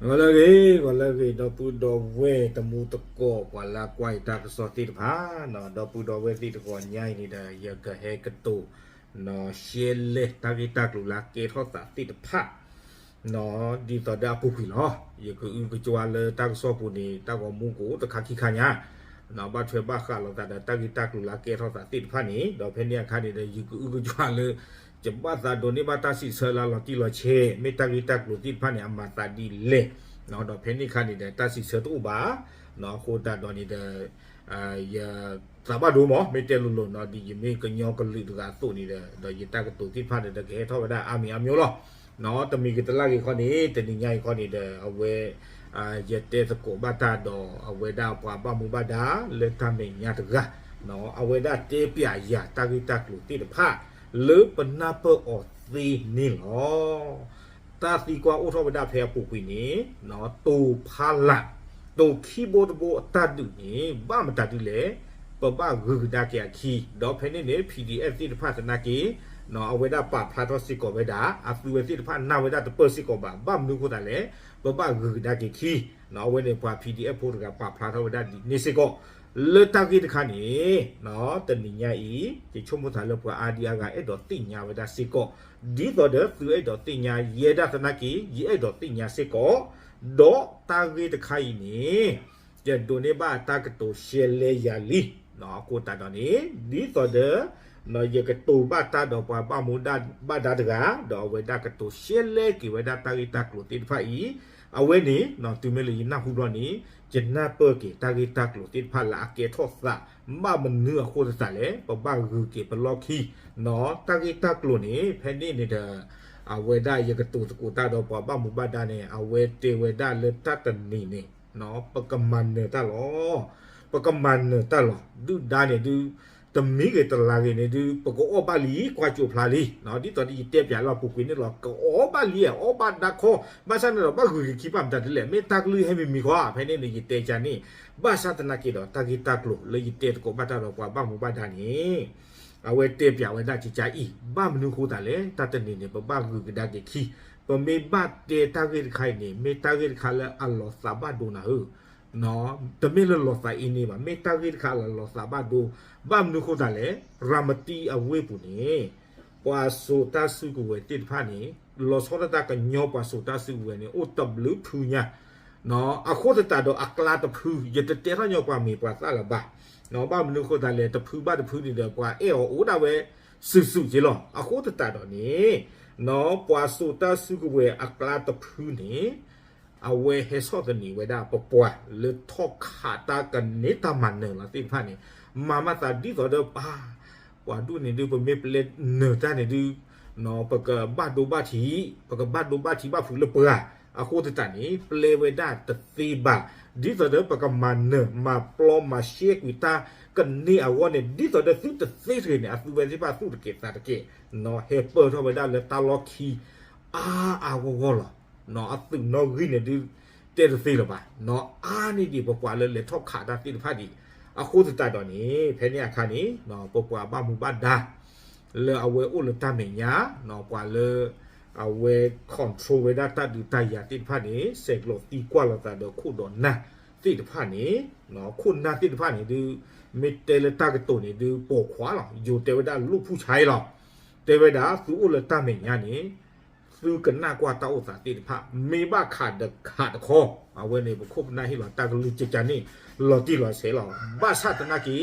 ဂီၤလၢအဂ့ၤ, ဂီၤလၢအဂ့ၤ ဒီပုၢ်ဒီဝဲၢ်တံၤသကိး ပှၤလၢအကွၢ်ယတၢ်ကစီၣ်သ့ၣ်တဖၣ်, ဒီပုၢ်ဒီဝဲၢ်သ့ၣ်တဖၣ် ညါအံၤန့ၣ်ဒီး ယကဟဲကတိၤ ရှဲလဲတၢ်ဂ့ၢ်တၢ်ကျိၤလၢအကဲထီၣ်သးသ့ၣ်တဖၣ် ဒ်သိးဒီးအပူၤကွံာ်လီၤ. ယကအုကကွၢ်လၢတၢ်ကစီၣ်ပူၤန့ၣ် တၢ်ဂီၤမူကအိၣ်တခါခံခါညါ, ဘၣ်ထွဲဘၣ်ဃးလိာ်သးဒီးတၢ်ဂ့ၢ်တၢ်ကျိၤလၢအကဲထီၣ်သးသ့ၣ်တဖၣ်န့ၣ်, ဒီးဖဲန့ၣ်အခါန့ၣ်ဒီး ယကအုကကွၢ်လၢ ယဘၣ်သးဒိးန့ၢ်ဘၣ်တၢ်စံးဆၢလၢလီၤတံၢ်လီၤဆဲး, မ့ၢ်တၢ်ဂ့ၢ်တၢ်ကျိၤသ့ၣ်တဖၣ်န့ၣ် အမၤသးဒ်လဲၣ်, ဒီးဖဲန့ၣ်အခါန့ၣ်ဒီး တၢ်စံးဆၢတအိၣ်ဘၣ်, အဃိသတးဒီးန့ၣ်ဒီး ယသးဘၣ်ဒိမး မ့ၢ်တဲလိၤလိၤနီၤ ဒ်ယမ့ၢ်ကညီကလုာ်တဂၤအသိးန့ၣ်ဒီး ဒီးယတၢ်ကတိၤသ့ၣ်တဖၣ်န့ၣ်ဒီး ကဟဲထီၣ်ဝဲဒၣ်အါမံၤအါမံၤလီၤ. တမံၤကတလၢ်ဂ့ၤခီန့ၣ် တနံၤညါအံၤခီန့ၣ်ဒီး အဝဲ ယတဲသကိးဘၣ်တၢ်ဒီး အဝဲဒၣ်ပှၤဘၣ်မူဘၣ်ဒါလၢတၢ်မဲာ်ညါတဂၤ, အဝဲဒၣ်တဲပျးယၤတၢ်ဂ့ၢ်တၢ်ကျိၤသ့ၣ်တဖၣ် လၢပနၢ်ပၢၢ်အီၤသ့န့ၣ်လီၤ. တၢ်သံကွၢ်အိၣ်ထီၣ်ဝဲဒၣ်ဖဲအပူၤကွံာ်န့ၣ်, တိၤဖးလး, တိၤခံဘိတဘိအတၢ်ဒုးန့ၣ် ဘၣ်မတၤဒ်လဲၣ်, ပဘၣ်ဂုၤကဒါက့ၤအခံ, ဒီးဖဲန့ၣ်န့ၣ် PDF သ့ၣ်တဖၣ်သနာ်က့ အဝဲဒၣ်ပာ်ဖျါထီၣ်စ့ၢ်ကီးဝဲဒၣ် အသုဝဲသ့ၣ်တဖၣ်နၢ်ဝဲဒၣ်တပၢၢ်စ့ၢ်ကီးဘၣ်, ဘၣ်မနုၤအဃိသတးလဲၣ်, ပဘၣ်ဂုၤကဒါက့ၤခံ, အဝဲန့ၣ်ပှၤ PDF ဖိတဂၤပာ်ဖျါထီၣ်ဝဲဒၣ်ဒ်န့ၣ်စ့ၢ်ကီး, လၢတၢ်ဂ့ၢ်တခါန့ၣ် တနံၤညါအံၤ ယဆိကမိၣ်သးလၢပှၤအါဒံအါဂၤအဲၣ်ဒိးသ့ၣ်ညါဝဲဒၣ်စ့ၢ်ကီး, ဒ်သိးဒီးသုအဲၣ်ဒိးသ့ၣ်ညါ ယဲဒၣ်သနာ်က့ ယအဲၣ်ဒိးသ့ၣ်ညါစ့ၢ်ကီး, ဒီးတၢ်ဂ့ၢ်တခါအံၤန့ၣ် ယဒိးန့ၢ်ဘၣ်တၢ်ကတိၤရှဲလဲယၤလံ, အဃိသတးဒီးန့ၣ် ဒ်သိးဒီး ယကတိၤဘၣ်တၢ်ဒီးပှၤဘၣ်မူဘၣ်ဒါတဂၤ ဒီးအဝဲဒၣ်ကတိၤရှဲလဲက့ၤဝဲဒၣ်တၢ်ဂ့ၢ်တၢ်ကျိၤသ့ၣ်တဖၣ်အံၤ, အဝဲန့ၣ် တုၤမ့ၢ်လၢယနၢ်ဟူဘျီန့ၣ် ယနၢ်ပၢၢ်က့ၤတၢ်ဂ့ၢ်တၢ်ကျိၤသ့ၣ်တဖၣ်လၢအကဲထီၣ်သး, ဘၣ်မနုၤအဃိသတးလဲၣ် ပဘၣ်ဂုၤက့ၤပလီၢ်ခံ, တၢ်ဂ့ၢ်တၢ်ကျိၤန့ၣ် ဖဲန့ၣ်န့ၣ်ဒီး အဝဲဒၣ်ယကတိၤသကိးတၢ်ဒီးပှၤဘၣ်မူဘၣ်ဒါန့ၣ် အဝဲတဲဝဲဒၣ်လၢတၢ်တနံၤန့ၣ် ပကမၤနၢၤတၢ်လီၤ. ပကမၤနၢၤတၢ်လီၤ. ဒုၣ်ဒါန့ၣ်ဒုး တမံၤဂ့ၤတလါဂ့ၤန့ၣ်ဒုး ပကအီၣ်ဘၣ်လံ ကွၢ်စိးဖျါလံ, ဒ်သိးဒီးယတဲပျးလၢအပူၤကွံာ်န့ၣ်လီၤ. ကအီၣ်ဘၣ်လံ အီၣ်ဘၣ်ဒါခီ, ဘၣ်ဆၣ်န့ၣ်ဒီး ဘၣ်ဂုၤက့ၤခံဘၣ်မတၤဒ်လဲၣ်, မ့ၢ်တၢ်ကလုၢ်ဟဲမံၤမံၤဃီ ဖဲန့ၣ်န့ၣ် ယတဲကန့ၣ်, ဘၣ်ဆၣ်သနာ်က့ဒီးတၢ်ဂ့ၢ်တၢ်ကျိၤလၢယတဲသကိးဘၣ်တၢ်ဒီးပှၤဘၣ်မူဘၣ်ဒါန့ၣ် အဝဲတဲပျးဝဲဒၣ်ကကါအံၤ, ဘၣ်မနုၤဃိသတးလဲၣ်, တၢ်တနံၤန့ၣ် ပဘၣ်ဂုၤကဒါက့ၤခံ, ပမ့ၢ်ဘၣ်တဲတၢ်ဂ့ၢ်တခါအံၤန့ၣ် မ့ၢ်တၢ်ဂ့ၢ်တခါလၢအလီၤသးဘၣ်ဒိနၤဧၢ, တမ့ၢ်လၢလီၤသးအ့န့ၣ်ဘၣ်, မ့ၢ်တၢ်ဂ့ၢ်တခါလၢအလီၤသးဘၣ်ဒိ, ဘၣ်မနုၤဃိသတးလဲၣ်, ရၤမတံအဝ့ၢ်ပူၤန့ၣ် ပှၤစိာ်တၢ်စုကဝဲၤသ့ၣ်တဖၣ်န့ၣ် လီၤဆီဒၣ်တၢ်ကညီပှၤစိာ်တၢ်စုကဝဲၤန့ၣ် အိၣ်တဘျုးဖုညါ အဃိသတးဒီးအကျါတဖု ယတတဲထီၣ်ညီပှၤမံၤပှၤသၣ်လၢၤဘၣ်, ဘၣ်မနုၤဃိသတးလဲၣ် တဖုဘၣ်တဖုန့ၣ်ဒီး ပှၤအဲၣ်အီၤအိၣ်ဒၣ်ဝဲစုာ်စုာ်က့လီၤ. အဃိသတးဒီးန့ၣ် ပှၤစိာ်တၢ်စုကဝဲၤအကျါတဖုန့ၣ် အဝဲဟဲဆီၣ်သနံးဝဲဒၣ်ပပှၤလၢထီၣ်ခးတၢ်ကန့ၢ်တၢ်မၤနၢၤလီၤသ့ၣ်တဖၣ်န့ၣ်, မၤမၤသးဒ်သိးဒီးပှၤ ပှၤဒူၣ်န့ၣ်ဒုး ပမ့ၢ်ပျဲနၢၤတၢ်န့ၣ်ဒုး ပကဘၣ်ဒိဘၣ်ထံး, ပကဘၣ်ဒိဘၣ်ထံးဘၣ်ဖုးလၢပှၤ, အဃိသတးန့ၣ် ပျဲဝဲဒၣ်တသ့ဘၣ်, ဒ်သိးဒီးပကမၤနၢၤ မၤပျီမၤရှဲကွံာ်တၢ်ကန့ၢ်အဂီၢ်န့ၣ် ဒ်သိးဒီးသုတသ့တဂ့ၤန့ၣ် အသုဝဲသ့ၣ်တဖၣ်သူၣ်တကဲးသးတကဲး, ဟဲပၢၢ်ထီၣ်ဝဲဒၣ်လၢတၢ်လီၢ်ခံ အါအါဂီၢ်ဂီၢ်လီၤ. အသုးနီၣ်ဂံၢ်န့ၣ်ဒုး တဲတသ့လၢၤဘၣ်, အါန့ၢ်ဒံးပပှၤလၢလဲၤထီၣ်ခးတၢ်သ့ၣ်တဖၣ်ဒံး, အဃိသတးဒီးန့ၣ် ဖဲန့ၣ်အခါန့ၣ် ပပှၤဘၣ်မူဘၣ်ဒါ လၢအဝဲအိၣ်လၢတၢ်မဲာ်ညါ, ပှၤလၢ အဝဲ control ဝဲဒၣ်တၢ်ဒုးတၢ်ယၤသ့ၣ်တဖၣ်န့ၣ် ဆဲးကျိးသံကွၢ်လိာ်သးဒီးခိၣ်ဒီးနၢ်သ့ၣ်တဖၣ်န့ၣ်, ခိၣ်နၢ်သ့ၣ်တဖၣ်န့ၣ်ဒုး မ့ၢ်တဲလၢတၢ်ကတိၤန့ၣ်ဒုး ပိာ်ခွါလီၤ, ယိၤတဲဝဲဒၣ်လူၣ်ဖူၣ်ဆါလီၤ, တဲဝဲဒၣ်သုအိၣ်လၢတၢ်မဲာ်ညါန့ၣ် သုကနၣ်ကွၢ်တၢ်အိၣ်သးသ့ၣ်တဖၣ် မ့ၢ်ဘၣ်ခးဒီးခးတခီ, အဝဲန့ၣ် ပခိၣ်ပနၢ်ဟ့ၣ်လီၤတၢ်ကလုၢ်ကကါန့ၣ် လီၤတံၢ်လီၤဆဲးလီၤ. ဘၣ်ဆၣ်သနာ်က့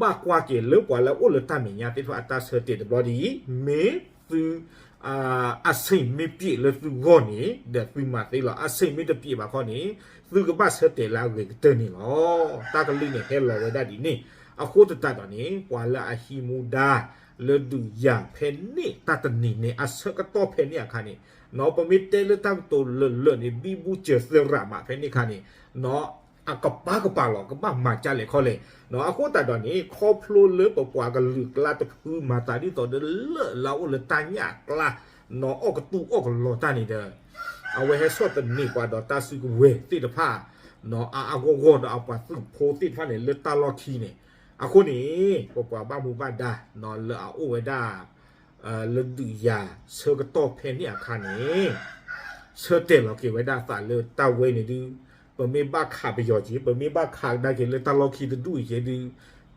ဘၣ်ကွၢ်က့ၤလၢပှၤလၢအိၣ်လၢတၢ်မဲာ်ညါသ့ၣ်တဖၣ်အတၢ်ဆၢတဲာ်တဘျီဒ်အံၤ, မ့ၢ်သု အဆ့ၣ်မ့ၢ်ပျံးလၢသုဂီၢ်န့ၣ် ဒီးသုမၤသ့လီၤ. အဆ့ၣ်မ့ၢ်တပျံးဘၣ်ခီန့ၣ် သုကဘၣ်ဆၢတဲာ်လၢအဂ့ၤကတၢၢ်န့ၣ်လီၤ. တၢ်ကလုၢ်န့ၣ်ဟဲလီၤဝဲဒၣ်ဒ်န့ၣ်, အဃိသတးဒီးန့ၣ် ပှၤလၢအဟံးမူဒါ လၢဒုးယၤဖဲန့ၣ်တၢ်တနံၤန့ၣ် အဆၢကတီၢ်ဖဲန့ၣ်အခါန့ၣ်, ပမ့ၢ်တဲလၢတၢ်ကတိၤလၢာ်လၢာ်န့ၣ် ဘံဘူစၢၤသရၣ်မးဖဲန့ၣ်အခါန့ၣ် အကပၤကပၤလီၤ ကဘၣ်မၤကၢ်လဲၣ်ခီလဲၣ်. အဃိသတးဒီးန့ၣ် ခီဖျိလၢပပှၤကလုာ်အကျါတဖုမၤသးဒ်သိးဒီးလၢာ်လၢအအိၣ်လၢတၢ်ညၣ်အကျါ အဝဲဟဲဆီၣ်သနံးပှၤဒီးတၢ်စုကဝဲၤသ့ၣ်တဖၣ် အါအါဂီၢ်ဂီၢ်ဒီးအပှၤသုးဖိသ့ၣ်တဖၣ်န့ၣ် လၢတၢ်လီၢ်ခံန့ၣ်, အဃိန့ၣ် ပပှၤဘၣ်မူဘၣ်ဒါ လၢအအိၣ်ဝဲဒၣ် လၢဒုးယၤဆၢကတီၢ်ဖဲန့ၣ်အခါန့ၣ် ဆၢတဲာ်လီၤက့ၤဝဲဒၣ်သးလၢတၢ်ဝဲန့ၣ်ဒုး, ပမ့ၢ်ဘၣ်ခးပယီၤက့ၤ, ပမ့ၢ်ဘၣ်ခးကဒါက့ၤလၢတၢ်လီၢ်ခံတဒူၣ်အံၤက့ၤဒုး,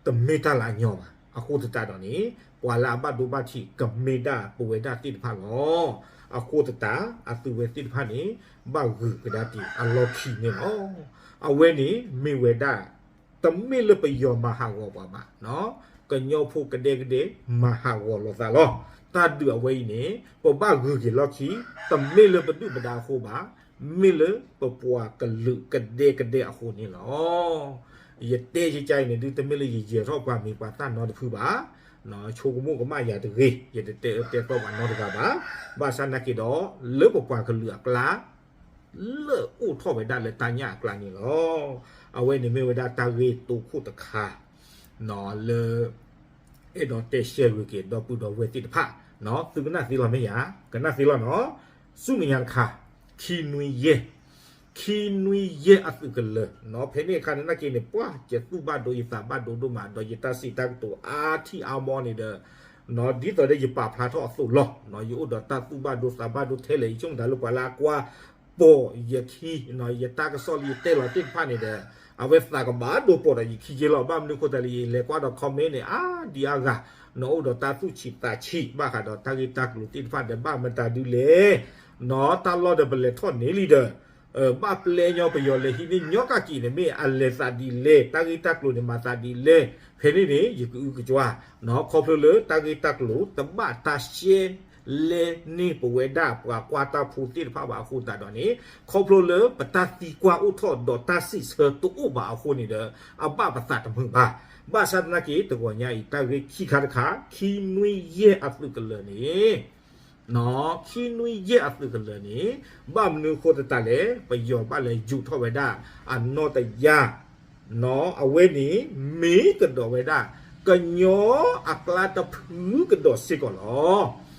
တမ့ၢ်တၢ်လၢအညီဘၣ်. အဃိသတးဒီးန့ၣ် ပှၤလၢအဘၣ်ဒိဘၣ်ထံးကမ့ၢ်ဒၣ်ပဝဲဒၣ်သ့ၣ်တဖၣ်လီၤ. အဃိသတး အသုဝဲသ့ၣ်တဖၣ်န့ၣ် ဘၣ်ဂုာ်ကဒါက့ၤအလီၢ်ခံန့ၣ်လီၤ. အဝဲန့ၣ်မ့ၢ်ဝဲဒၣ် တမ့ၢ်လၢပယီၤမၤဟးဂီၤပှၤဘၣ်, ကညီဖိကဒဲကဒဲမၤဟးဂီၤလိာ်သးလီၤ. တၢ်ဒုးအဝဲအံၤန့ၣ် ပဘၣ်ဂုာ်က့ၤလီၢ်ခံ, တမ့ၢ်လၢပဒုၣ်ပဒါအဃိဘၣ်, မ့ၢ်လၢပပှၤကလုာ်ကဒဲကဒဲအဃိန့ၣ်လီၤ. ယတဲယကါအံၤန့ၣ်ဒုး တမ့ၢ်လၢယယဲၤထီၣ်ပှၤမံၤပှၤသၣ်နီတဖုဘၣ်, ဆိကမိၣ်ကမၣ်ယၤတဂ့ၤ, ယတတဲအၢတဲသီပှၤနီတဂၤဘၣ်. ဘၣ်ဆၣ်နာ်က့ၤဒီး လၢပပှၤကလုာ်အကျါ လၢအိၣ်ထီၣ်ဝဲဒၣ်လၢတၢ်ညၣ်အကျါန့ၣ်လီၤ. အဝဲန့ၣ်မ့ၢ်ဝဲဒၣ်တၢ်ဂ့ၢ်တိခိၣ်တခါ လၢ အဲၣ်ဒိးတဲရှဲဂ့ၤက့ၤ ဒီပုၢ်ဒီဝဲၢ်သ့ၣ်တဖၣ်, သုကနၣ်သ့လီၤမ့ၢ်ဧါ, ကနၣ်သ့လီၤနီၤ. ဆူမဲာ်ညါတခါ ခံနွံယဲၢ်, ခံနွံယဲၢ်အသုးကလၢၤ, ဖဲန့ၣ်အခါန့ၣ်နာ်က့ၤန့ၣ် ပှၤယသူၣ်ဘၣ်ဒိ ယသးဘၣ်ဒိဒိၣ်မး ဒီးယတၢ်စံးတၢ်ကတိၤအါထံၣ်အါမီန့ၣ်ဒီး ဒ်သိးဒီးယပာ်ဖျါထီၣ်အသိးလီၤ. ယအိၣ်ဒီးတၢ်သူၣ်ဘၣ်ဒိသးဘၣ်ဒိထဲလဲၣ် ယဆိကမိၣ်တၢ်လၢပှၤလၢအကွၢ် ပိာ်ယခံ, ယတၢ်ကစီၣ်လၢယတဲလီၤသ့ၣ်တဖၣ်န့ၣ်ဒီး အဝဲသးကဘၣ်ဒိပိာ်ဒီးယခံက့လီၤ. ဘၣ်မနုၤအဃိသတးလၢယလဲၤကွၢ်ဒီး comment န့ၣ် အါဒံအါဂၤ, နအိၣ်ဒီးတၢ်သူၣ်ဆံးသးဆံး ဘၣ်ဃးဒီးတၢ်ဂ့ၢ်တၢ်ကျိၤသ့ၣ်တဖၣ်ဒီး ဘၣ်မတၤဒုလဲၣ်, တၢ်လီၢ်ဒီးပလဲၤထီၣ်န့ၢ်လံဒီး ဘၣ်ပျဲညီပယီၤလဲၤဟံးန့ၢ်ညီကၣ်က့ၤန့ၣ် မ့ၢ်အလဲၤသးဒ်လဲၣ်, တၢ်ဂ့ၢ်တၢ်ကျိၤန့ၣ် မၤသးဒ်လဲၣ်, ဖဲန့ၣ်န့ၣ် ယကအုကကွၢ်, ခီဖျိလၢတၢ်ဂ့ၢ်တၢ်ကျိၤ တဘၣ်တၢ်ရှဲလဲန့ၢ်ပဝဲဒၣ်ပှၤကွၢ်တၢ်ဖိသ့ၣ်တဖၣ်ဘၣ်အဃိသတးဒီးန့ၣ်, ခီဖျိလၢပတၢ်သံကွၢ်အိၣ်ထီၣ်ဒီးတၢ်စံးဆၢတအိၣ်ဘၣ်အဃိန့ၣ်ဒီး အဘၣ်ပသးတမုာ်ဘၣ်. ဘၣ်ဆၣ်သနာ်က့ တဂီၤညါအံၤ တၢ်ဂ့ၢ်ခံခါတခါ ခံနွံယဲၢ်အသုးကလၢၤန့ၣ် ခံနွံယဲၢ်အသုးကလၢၤန့ၣ် ဘၣ်မနုၤအဃိသတးလဲၣ်, ပယီၤဘၣ်လဲၤယူာ်ထီၣ်ဝဲဒၣ်အနီၢ်တယၢ်, အဝဲန့ၣ် မ့ၢ်ကဒီးဝဲဒၣ် ကညီအကျါတဖုကဒီးစ့ၢ်ကီးလီၤ.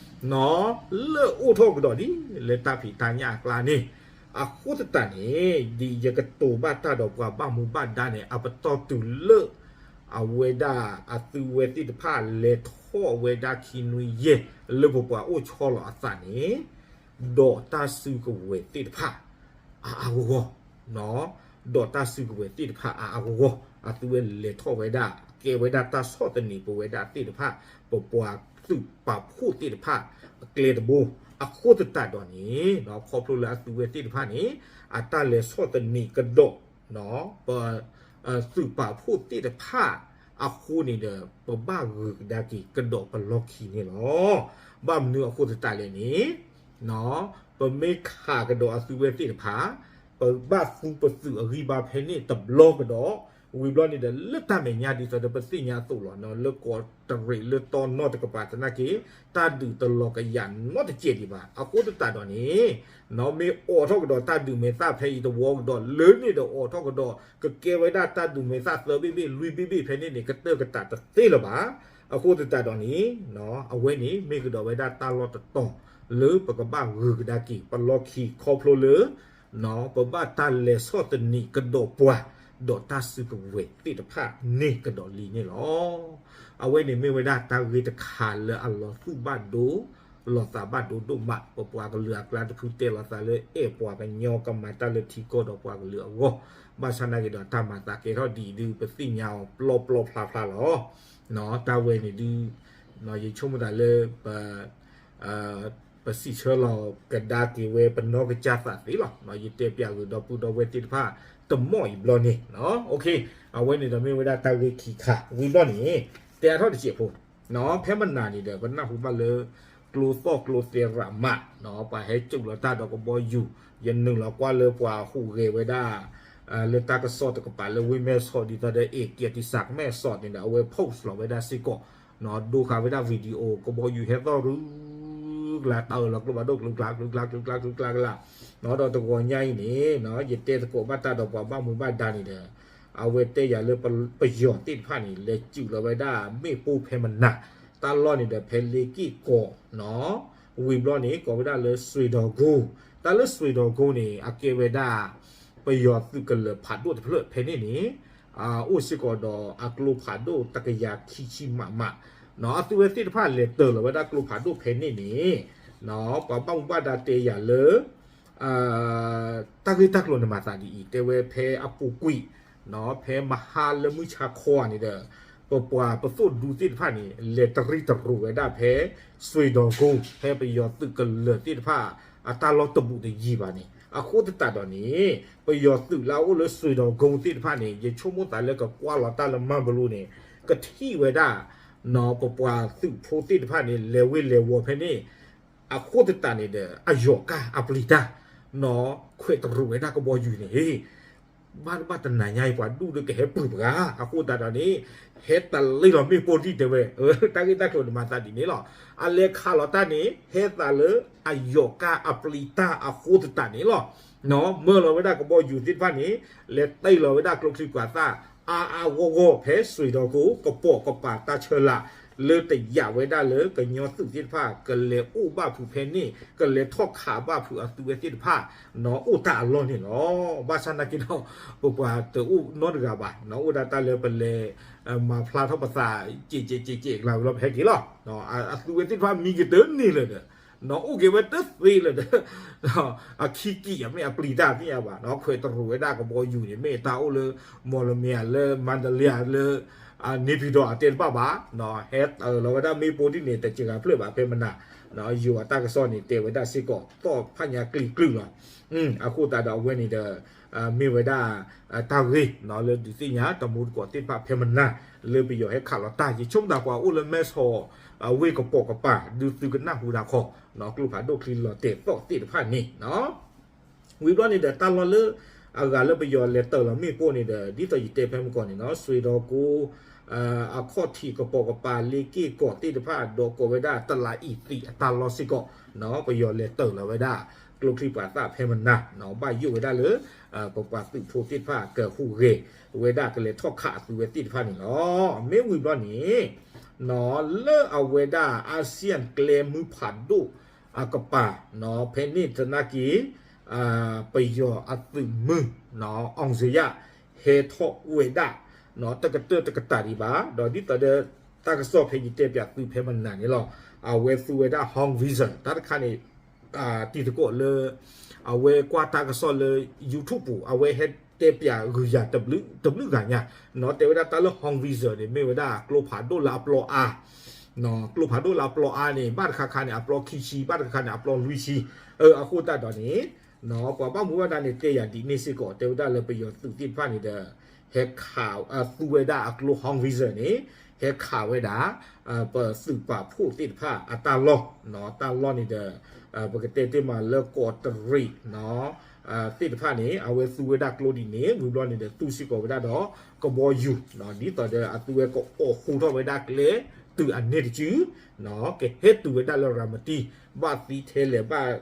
လၢအိၣ်ထီၣ်ကဒီးဒ်လၢတၢ်ဖံးတၢ်ညၣ်အကျါန့ၣ်, အဃိသတးန့ၣ် ဒ်ယကတိၤဘၣ်တၢ်ဒီးပှၤဘၣ်မူဘၣ်ဒါန့ၣ် အပတီၢ်တုၤလၢ အဝဲဒၣ်အသုဝဲသ့ၣ်တဖၣ်လဲၤထီၣ်ဝဲဒၣ်ခံနွံယဲၢ် လၢပပှၤအိၣ်ဆီလီၤအသးန့ၣ် ဒီးတၢ်စုကဝဲၤသ့ၣ်တဖၣ် အါအါဂီၢ်ဂီၢ်, ဒီးတၢ်စုကဝဲၤသ့ၣ်တဖၣ်အါအါဂီၢ်ဂီၢ် အသုဝဲလဲၤထီၣ်ဝဲဒၣ် ကဲဝဲဒၣ်တၢ်ဆီၣ်သနံးပဝဲဒၣ်သ့ၣ်တဖၣ် ပပှၤသုးပာ်ဖှိၣ်သ့ၣ်တဖၣ် အကျဲတဘိ အဃိသတးဒီးန့ၣ် ခီဖျိလၢအသုဝဲသ့ၣ်တဖၣ်န့ၣ် အတၢ်လဲၤဆီၣ်သနံးကဒီး ပ သုးပာ်ဖှိၣ်သ့ၣ်တဖၣ်အဃိန့ၣ်ဒီး ပဘၣ်ဂုာ်ကဒါက့ၤကဒီးပလီၢ်ခံန့ၣ်လီၤ. ဘၣ်မနုၤအဃိသတးလဲၣ်န့ၣ် ပမ့ၢ်ခးကဒီးအသုဝဲသ့ၣ်တဖၣ် ပဘၣ်သူပသုးအဂံၢ်ဘါဖဲန့ၣ်တဘျီကဒီး, ဝံၤဘျီန့ၣ်ဒီး လၢတၢ်မဲာ်ညါဒ်သိးဒီးပသ့ၣ်ညါအသိးလီၤ, လၢကီးတရံးလၢတီနီၢ်တကပၤသနာ်က့ တၢ်ဒုးတလီၤကယၤနီတစဲးဒံးဘၣ်. အဃိသတးဒီးန့ၣ် မ့ၢ်အိးထီၣ်ကဒီးတၢ်ဒုးမဲာ်သၣ်ဖဲအံၤတဝီကဒီး လၢန့ၣ်ဒီးအိးထီၣ်ကဒီး ကကဲဝဲဒၣ်တၢ်ဒုးမဲာ်သၣ်သၢဘ့ၣ်ဘ့ၣ်လွံၢ်ဘ့ၣ်ဘ့ၣ်ဖဲန့ၣ်န့ၣ် ကတၢၢ်ကတးတသ့လၢၤဘၣ်. အဃိသတးဒီးန့ၣ် အဝဲန့ၣ်မ့ၢ်ကဒီးဝဲဒၣ်တၢ်လီၢ်တတီၤ လၢပကဘၣ်ဂုာ်ကဒါက့ၤပလီၢ်ခံ ခီဖျိလၢ ပဘၣ်တၢ်လဲၤဆီၣ်သနံးကဒီးပှၤ ဒီးတၢ်စုကဝဲၤသ့ၣ်တဖၣ်န့ၣ်ကဒီးလံန့ၣ်လီၤ. အဝဲန့ၣ်မ့ၢ်ဝဲဒၣ်တၢ်ဂ့ၢ်တခါလၢအလီၤသူၣ်ဘၣ်ဒိ လီၤသးဘၣ်ဒိဒိၣ်မး, ပပှၤကလုာ်အကျါတဖုတဲလီၤသးလၢအဲၣ်ပှၤကညီကမၤတၢ်လၢထံကီၢ်ဒီးပှၤကလုာ်အဂီၢ်, ဘၣ်ဆၣ်သနာ်က့ဒီးတၢ်မၤသးကဲထီၣ်ဒ်အံၤဒုး ပသ့ၣ်ညါအီၤပျီပျီဖျါဖျါလီၤ. တၢ်ဝဲန့ၣ်ဒုး ယဆိကမိၣ်သးလၢ ပ ပစံးဆၢလီၤကဒါက့ၤဝဲပနီၢ်ကစၢ်သးသ့လီၤ. ယတဲပျးဂ့ၤဒီပုၢ်ဒီဝဲၢ်သ့ၣ်တဖၣ် တမီၢ်အံၤဘျီန့ၣ်, အဝဲန့ၣ်ဒီးမ့ၢ်ဝဲဒၣ်တၢ်ဂ့ၢ်ခံခါ ဝံၤဘျီန့ၣ် တဲအါထီၣ်တစဲးဖိ, ဖဲမနၤန့ၣ်ဒီး ပနၢ်ဟူဘၣ်လၢ ကျိသီၣ်ကျိသဲရးမး, ပှၤဟဲစိာ်လီၤတၢ်ဒီးကဘီယူၤ, ယနုာ်လီၤကွၢ်လၢပှၤဟူးဂဲၤဝဲဒၣ် လၢတၢ်ကစီၣ်တကပၤလၢဝ့ၢ်မဲၢ်ဆီးဒ်သိးဒီး အ့ၣ်ကဲတံစးမဲၢ်ဆီးန့ၣ်ဒီး အဝဲ post လီၤဝဲဒၣ်စ့ၢ်ကီး, ဒိဃာ်ဝဲဒၣ် video ကဘီယူၤဟဲသီၣ်ရူ ကျါတၢ်အၢၣ်လီၤကျိဖးဒိၣ် ကျူကျါကျူကျါကျူကျါကျါ, ဒီးတဂီၤညါအံၤန့ၣ် ယတဲသကိးဘၣ်တၢ်ဒီးပှၤဘၣ်မူဘၣ်ဒါန့ၣ်ဒီး အဝဲတဲယၤလၢပယီၤသ့ၣ်တဖၣ်န့ၣ် လဲၤစုာ်လီၤဝဲဒၣ်မ့ၣ်ပိၢ်ဖဲမနၤ, တၢ်လီၢ်န့ၣ်ဒီးဖဲလ့က့ၢ်ကီး ဝံၤဘျီန့ၣ် ကိးဝဲဒၣ်လၢစွ့ၤဒီၤကိ, တၢ်လၢစွ့ၤဒီၤကိန့ၣ် အကဲဝဲဒၣ် ပယီၤသုးကလၢၤဖးဒိၣ်တဖျၢၣ်ဖဲန့ၣ်န့ၣ် အိၣ်စ့ၢ်ကီးဒီးအကျိဖးဒိၣ်တကယၤခံဆံမးမး, အသုဝဲသ့ၣ်တဖၣ်လဲၤတၢၤလီၤဝဲဒၣ်ကျိဖးဒိၣ်ဖဲန့ၣ်န့ၣ် ပှၤဘၣ်မူဘၣ်ဒါတဲယၤလၢ တၢ်ဂ့ၢ်တၢ်ကျိၤန့ၣ်မၤသးဒ်အံၤ, တဲဝဲဖဲအပူၤကွံာ်, ဖဲမဟါလၢမုၢ်ဆါခီန့ၣ်ဒီး ပပှၤပသိၣ်ဒူသ့ၣ်တဖၣ်န့ၣ် လဲၤတရံးတရိးဝဲဒၣ်ဖဲ စွ့ၤဒီၤကိ ဖဲပယီၤသုးကလၢၤသ့ၣ်တဖၣ် အတၢ်လီၢ်တဘူးတယံၤဘၣ်န့ၣ်, အဃိသတးဒီးန့ၣ် ပယီၤသုးလၢအအိၣ်လၢစွ့ၤဒီၤကိသ့ၣ်တဖၣ်န့ၣ် ယဆိကမိၣ်သးလၢကကွၢ်လီၤတၢ်လၢမၤဘလိန့ၣ် ကထံၣ်ဝဲဒၣ် ပပှၤသုးဖိသ့ၣ်တဖၣ်န့ၣ် လဲၤဝ့ၤလဲၤဝီၤဖဲန့ၣ် အဃိသတးန့ၣ်ဒီး အယီၤကၢ်အပျံၤတၢ် နီၢ်ခွဲးတရူးဝဲဒၣ်ကဘီယူၤန့ၣ် ဘၣ်တဘၣ်တနၤညါအံၤ ပှၤဒူၣ်ဒီးကဟဲပၢၢ်ပှၤ, အဃိသတးဒီးန့ၣ် ဟဲတလ့လီၤမ့ၣ်ပိၢ်ဒံၣ်တဲဝဲ, တၢ်ဂ့ၢ်တၢ်ကျိၤန့ၣ်မၤသးဒ်န့ၣ်လီၤ. အလဲၤခးလီၤတၢ်န့ၣ် ဟဲသးလၢအယီၤကၢ်အပျံၤတၢ်အဃိသတးန့ၣ်လီၤ. မၢလီၤဝဲဒၣ်ကဘီယူၤသ့ၣ်တဖၣ်န့ၣ် လဲၤတ့ၢ်လီၤဝဲဒၣ်ကျိချံမျိာ်သၣ် အါအါဂီၢ်ဂီၢ်ဖဲစွ့ၤဒီၤကိ ကပိာ်ကပၤတၢ်ဆၢလာ် လၢတယာ်ဝဲဒၣ်လၢကညီသုးသ့ၣ်တဖၣ် ကလဲၤအိၣ်ဘၣ်ဖုးဖဲန့ၣ် ကလဲၤထီၣ်ခးဘၣ်ဖုးအသုးဝဲသ့ၣ်တဖၣ် နီၢ်အိၣ်တၢ်အလီၢ်န့ၣ်လီၤ. ဘၣ်ဆၣ်နာ်က့ဒီး ပပှၤတအိၣ်နီတဂၤဘၣ်, နီၢ်အိၣ်ဒၣ်တၢ်လၢပလဲၤ မၤဖျါထီၣ်ပသး ကဲးကဲးကဲးကဲးကလၤဝံၤလီၤ ပဟဲက့ၤလီၤ. အသုးဝဲသ့ၣ်တဖၣ်မံကတၢၢ်န့ၣ်လၢၤဒီး နီၢ်အိၣ်က့ၤဝဲတသ့လၢၤဒီး အခံကံၢ်အမ့ၢ်အပျံၤတၢ်သ့ၣ်ညါဘၣ်, နီၢ်ခွဲးတရူးဝဲဒၣ်ကဘီယူၤန့ၣ် မ့ၢ်တၢ်အိၣ်လၢ မီၢ်လမ့ၤဧါ လၢမၤတလ့ဧါ လၢ န့ၣ်ပံၤဒီးအတဲတဘၣ်ဘၣ်, ဟဲတ့ၢ်လီၤဝဲဒၣ်မ့ၣ်ပိၢ်ဒ်န့ၣ် တစှၤဖျၢၣ်ဘၣ်ဖဲမနၤ, ယိၤအတၢ်ကစီၣ်န့ၣ် တဲဝဲဒၣ်စ့ၢ်ကီး သီၣ်ဖးညါကျံၤကျုာ်လီၤ. အဃိသတးဒီးအဝဲန့ၣ်ဒီး မ့ၢ်ဝဲဒၣ် တၢ်ဂ့ၢ်လၢဒုးသ့ၣ်ညါတမူတကိးသ့ၣ်တဖၣ်ဖဲမနၤ လၢပယီၤဟဲခးလီၤတၢ် ယဆိကမိၣ်သးပှၤအိၣ်လၢမဲဆီၣ် ဝ့ၢ်ကပိာ်ကပၤ ဒုးသုကနၢ်ဟူဒၣ်ခီ ကျိဖးဒိၣ်ချံလီၤတဲာ်သီၣ်သ့ၣ်တဖၣ်န့ၣ် ဝံၤဘျီန့ၣ်ဒီး တၢ်လီၢ်လၢအဂၤလၢပယီၤလဲၤတ့ၢ်လီၤမ့ၣ်ပိၢ်န့ၣ်ဒီး ဒ်သိးယတဲဖဲမုၢ်ကီၢ်န့ၣ်နီၤ စွ့ၤဒီၤကိ အခီၣ်ထံးကပိာ်ကပၤ လ့က့ၢ်ကီၢ်သ့ၣ်တဖၣ် ဒီးကိးဝဲဒၣ်တလးအံၤသံးအတၢ်လီၢ်စ့ၢ်ကီး ပယီၤလဲၤတ့ၢ်လီၤဝဲဒၣ် ကျိချံပှၤသၣ်ဖဲမနၤ ဘၣ်ယိၣ်ဝဲဒၣ်လၢ ပပှၤသုးဖိသ့ၣ်တဖၣ်ကဟူးဂဲၤဝဲဒၣ်ကလဲၤထီၣ်ခးအသုးဝဲသ့ၣ်တဖၣ်န့ၣ်လီၤ. မ့ၢ်ဝံၤဘျီန့ၣ် လၢအဝဲဒၣ် ASEAN ကျဲမုၢ်ဖးဒိၣ်အကပၤ ဖဲန့ၣ်သနာ်က့ ပယီၤအသုးမုၢ် အောင်ဇေယျ ဟဲထီၣ်ဝဲဒၣ် တကတၢၢ်တကတၢၢ်ဒံးဘၣ် ဒီးဒ်သိးဒီး တၢ်ကစီၣ်ဖဲယတဲပၠးသုဖဲမနၤန့ၣ်လီၤ. အဝဲသူဝဲဒၣ် howitzer တၢ်တခါန့ၣ် တံၤသကိးလၢ အဝဲကွၢ်တၢ်ကစီၣ်လၢ YouTube ပူၤ အဝဲဟဲတဲပၠးဂုၤယၤတဘျုးဂၤညါ တဲဝဲဒၣ်တၢ်လၢ howitzer န့ၣ် မ့ၢ်ဝဲဒၣ်ကျိဖးဒိၣ်လၢအပျီအါ ကျိဖးဒိၣ်လၢအပျီအါန့ၣ် ဘၣ်တခါခါန့ၣ် အပျီခံဆံ ဘၣ်တခါခါန့ၣ် အပျီလွံၢ်ဆံ အဃိသတးဒီးန့ၣ် ပှၤဘၣ်မူဘၣ်ဒါန့ၣ် တဲယၤဒ်န့ၣ်စ့ၢ်ကီး တဲဝဲဒၣ်လၢပယီၤသုးသ့ၣ်တဖၣ်န့ၣ်ဒီး ဟဲခး သူဝဲဒၣ်အကျိ howitzer န့ၣ် ဟဲခးဝဲဒၣ် ပသုးပာ်ဖှိၣ်သ့ၣ်တဖၣ်အတၢ်လီၢ် တၢ်လီၢ်န့ၣ်ဒီး ပကတဲတ့ၢ်မးလၢကီးတရံး သ့ၣ်တဖၣ်န့ၣ် အဝဲသူဝဲဒၣ်ကျိဒ်န့ၣ် ဝံၤဘျီန့ၣ်ဒီး သူစ့ၢ်ကီးဝဲဒၣ်ဒီးကဘီယူၤ ဒ်သိးဒီးအသူဝဲကအိးဃူထီၣ်ဝဲဒၣ်ကျဲတုၤအန့ၢ်တစု ကဟဲတုၤဝဲဒၣ်လၢရၤမတံ ဘၣ်သံထဲလဲၣ် ဘၣ်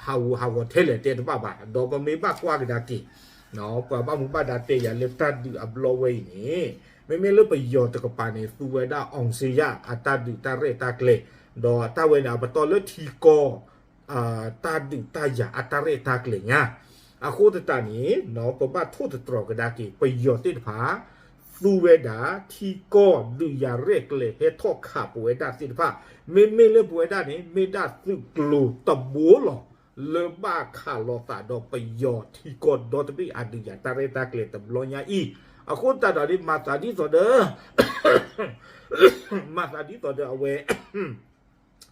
ဟးဂူာ်ဟးဂီၤထဲလဲၣ်တဲတဘၣ်ဘၣ် ဒီးပမ့ၢ်ဘၣ်ကွၢ်ကဒါက့ၤ ပှၤဘၣ်မူဘၣ်ဒါတဲယၤလၢတၢ်ဒုးအဘျီဝဲအံၤန့ၣ် မ့မ့ၢ်လၢပယီၤတကပၤန့ၣ် သူဝဲဒၣ် အောင်ဇေယျ အတၢ်ဒုးတၢ်ရဲၣ်တၢ်ကျဲၤ ဒီးတၢ်ဝဲန့ၣ် အပတီၢ်လၢထံကီၢ် တၢ်ဒုးတၢ်ယၤအတၢ်ရဲၣ်တၢ်ကျဲၤညါ အဃိသတးန့ၣ် ပဘၣ်ထိၣ်သတြီၤကဒါက့ၤ ပယီၤသ့ၣ်တဖၣ် သူဝဲဒၣ် ထံကီၢ်ဒုးယၤရဲၣ်ကျဲၤ ဟဲထီၣ်ခးပဝဲဒၣ်သ့ၣ်တဖၣ် မ့မ့ၢ်လၢပဝဲဒၣ်န့ၣ် မ့ၢ်ဒၣ်သုးကျိၤတဘိလီၤ လၢဘၣ်ခးလိာ်သးဒီးပယီၤထံကီၢ်ဒီတဘ့ၣ်အဒုးယၤတၢ်ရဲၣ်တၢ်ကျဲၤတဘျီညါအံၤ အဃိသတးဒီးန့ၣ် မၤသးဒ်သိးဒီး မၤသးဒ်သိးဒီးအဝဲ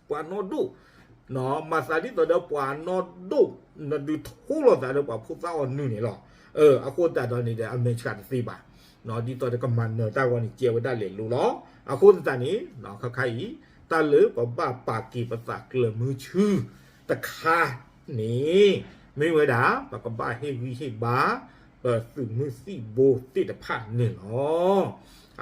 ပှၤနီၢ်ဒိၣ် မၤသးဒ်သိးဒီးပှၤနီၢ်ဒိၣ် နဒုးထိလိာ်သးဒီးပှၤဖိသၣ်အီၤနုၢ်န့ၣ်လီၤ. အဃိသတးဒီးန့ၣ်ဒီး အမဲာ်ဆှးတသ့ဘၣ်. ဒ်သိးဒီးကမၤနၢၤတၢ်ဂီၢ်န့ၣ် ကဲဝဲဒၣ်လဲၤလိၤလီၤ. အဃိသတးန့ၣ် ခါခါအံၤ တၢ်လၢပဘၣ်ပာ်က့ၤပသးကျၢၤမုၢ်ဆူၣ်တခါန့ၣ် မ့ၢ်ဝဲဒၣ် ပကဘၣ်ဟ့ၣ်ဂံၢ်ဟ့ၣ်ဘါ ပသုးမုၢ်သံၣ်ဘိသ့ၣ်တဖၣ်န့ၣ်လီၤ.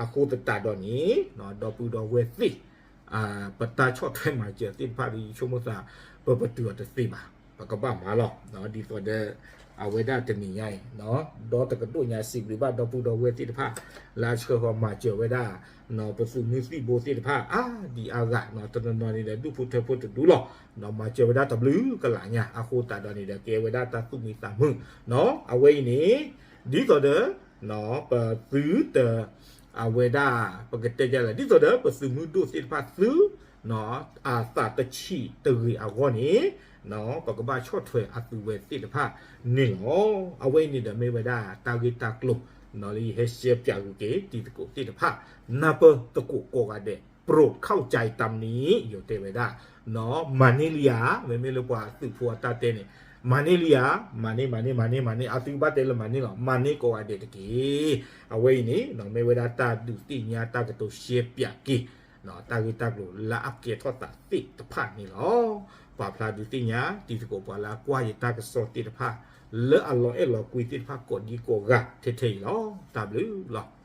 အဃိသတးဒီးန့ၣ် ဒီပုၢ်ဒီဝဲၢ်သ့ၣ် ပတၢ်ဆီၣ်ထွဲမၤစၢၤသ့ၣ်တဖၣ်ဒီး ယဆိကမိၣ်သး ပပတုာ်အီၤတသ့ဘၣ်. ပကဘၣ်မၤလီၤ. ဒ်သိးဒီး အဝဲဒၣ်တနံၤညါအံၤ ဒီတကဒိၣ်ညါစံးဘျုးဘၣ်ဒီပုၢ်ဒီဝဲၢ်သ့ၣ်တဖၣ် လၢအဆှၢဃီၤမၤစၢၤဝဲဒၣ် ပသုးမုၢ်သံၣ်ဘိသ့ၣ်တဖၣ် အါဒံအါဂၤ တနီၤနီၤန့ၣ်ဒီး ဒူၣ်ဖိထၢဖိတဒူလီၤ. မၤစၢၤဝဲဒၣ်တဘျုးကလးညါ အဃိသတးဒီးန့ၣ်ဒီး ကဲဝဲဒၣ်တၢ်သူၣ်မံသးမုာ် အဝဲအံၤန့ၣ် ဒ်သိးဒီး ပသုတ အဝဲဒၣ် ပကတဲဒ်လဲၣ် ဒ်သိးဒီး ပသုးမုၢ်ဒိၣ်သ့ၣ်တဖၣ်သု အသးတဆံးတဂ့ၤအဂီၢ်န့ၣ် ပကဘၣ်ဆီၣ်ထွဲအသုဝဲသ့ၣ်တဖၣ်န့ၣ်လီၤ. အဝဲအံၤန့ၣ်ဒီးမ့ၢ်ဝဲဒၣ်တၢ်ဂ့ၢ်တၢ်ကျိၤ လၢယဟဲရှဲပၠးဂုာ်က့ၤတံၤသကိးသ့ၣ်တဖၣ် နၢ်ပၢၢ်သကိးကိးဂၤဒဲး โปรดเข้าใจตามนี้ ယိၤတဲဝဲဒၣ် မၤန့ၢ်လံဧါ, မ့မ့ၢ်လၢပှၤသုးဖိအတၢ်တဲန့ၣ် မၤန့ၢ်လံဧါ, မၤန့ၢ် မၤန့ၢ် မၤန့ၢ် မၤန့ၢ် အသုဘၣ်တဲလၢမၤန့ၢ်လီၤ, မၤန့ၢ်ကိးဂၤဒဲးတက့ၢ်. အဝဲအံၤန့ၣ် မ့ၢ်ဝဲဒၣ်တၢ်ဒုးသ့ၣ်ညါတၢ်ကတိၤရှဲပၠးက့ၤ တၢ်ဂ့ၢ်တၢ်ကျိၤလၢအကဲထီၣ်သးသ့ၣ်တဖၣ်န့ၣ်လီၤ. ပာ်ဖျါဒုးသ့ၣ်ညါတံၤသကိးပှၤလၢအကွၢ်ယတၢ်ကစီၣ်သ့ၣ်တဖၣ် လၢအလီၤအဲၣ်လီၤကွံသ့ၣ်တဖၣ်ကိးဒံကိးဂၤထဲထဲအံၤလီၤ. တၢ်ဘျုးလီၤ.